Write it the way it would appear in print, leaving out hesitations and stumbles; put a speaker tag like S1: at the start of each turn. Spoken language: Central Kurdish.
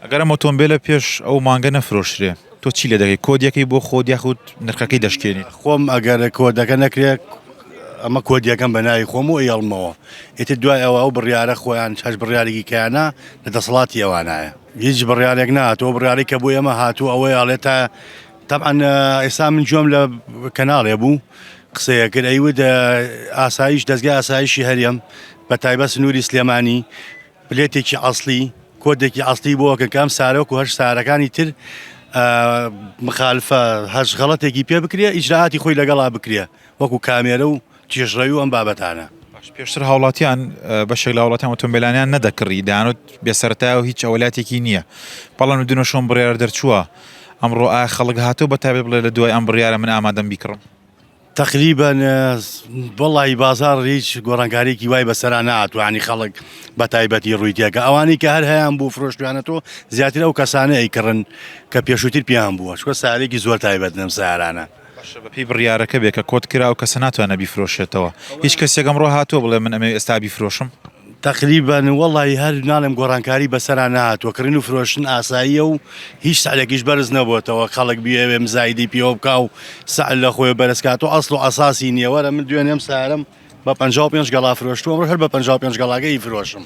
S1: ئەگەر ئەم ئۆتۆمبێلە پێش ئەو مانگە نەفرۆشرێ تۆ چی لێ دەکەی کۆدیەکەی بۆ خۆت یاخود نرخەکەی دەشکێنیت؟
S2: خۆم ئەگەر کۆدەکە نەکرێ ئەمە کۆدیەکەم بە ناوی خۆم و ئەیەڵمەوە ئیتر دوای ئەوە ئەو بڕیارە خۆیان هەش بڕیارێکی کەیانە لە دەسەڵاتی ئەوانایە هیچ بڕیارێک نهاتووە بڕیاری کە بۆ ئێمە هاتوو ئەوەی ئەڵێ تا تەبعەن ئێستا من گوێم لە کەناڵێ بوو قسەیە کرد ئەیوت ئاسایش دەستگای ئاسایشی هەرێم بە تایبەت سنووری سلێمانی پلێتێکی ئەسلی کۆدێکی ئەسلی بۆ کە کام سارۆک و هەر سارەکانی تر مخالفە هەش غەڵەتێکی پێ بکرێ ئیجراعاتی خۆی لەگەڵا بکرێ وەکو کامێرە و تێژڕەوی و ئەم بابەتانە.
S1: باش پێشتر هاوڵاتیان بەشێک لە هاوڵاتیان ئۆتۆمبیلانیان نەدەکڕی دەیانوت بێ سەرەتایە و هیچ ئەوەلاتێکی نییە بەڵام لە دونەشۆن بڕیار دەرچووە ئەمڕۆ ئایا خەڵک هاتووە بە تایبەت بڵێ لە دوای ئەم بڕیارە من ئامادەم بیکڕم؟
S2: تەقریبەن وەڵی بازاڕ هیچ گۆڕانکاریکی وای بەسەرا نەهاتووە ینی خەڵک بە تایبەتی ڕووی تێکە ئەوانەی کە هەر هەیان بوو فرۆشتویانەتەوە زیاتر ئەو کەسانە ئەیکڕن کە پێشووتر پێیان بووە چونکە سارێکی زۆر تایبەت لەم سارانە.
S1: باشە بەپێی بڕیارەکە بێ کە کۆد کرا ئەو کەسە ناتوانێت بیفرۆشێتەوە هیچ کەسێک ئەمڕۆ هاتووە بڵێ من ئەمەوێ ئێستا بیفرۆشم؟
S2: تەقریبەن وەڵی هەر ناڵێم گۆڕانکاری بەسەرا نەهاتووە کڕین و فرۆشتن ئاساییە و هیچ سعرێکیش بەرز نەبووەتەوە خەڵک بیەوێ مزایدەی پێوە بکا و سعر لە خۆی بەرز کات و ئەسڵ و ئەساسی نییە وەرە من دوێنێ ئەم سارەم بە 55 گەڵا فرۆشتووە ئەمڕۆش هەر بە 55 گەڵاکە ئیفرۆشم.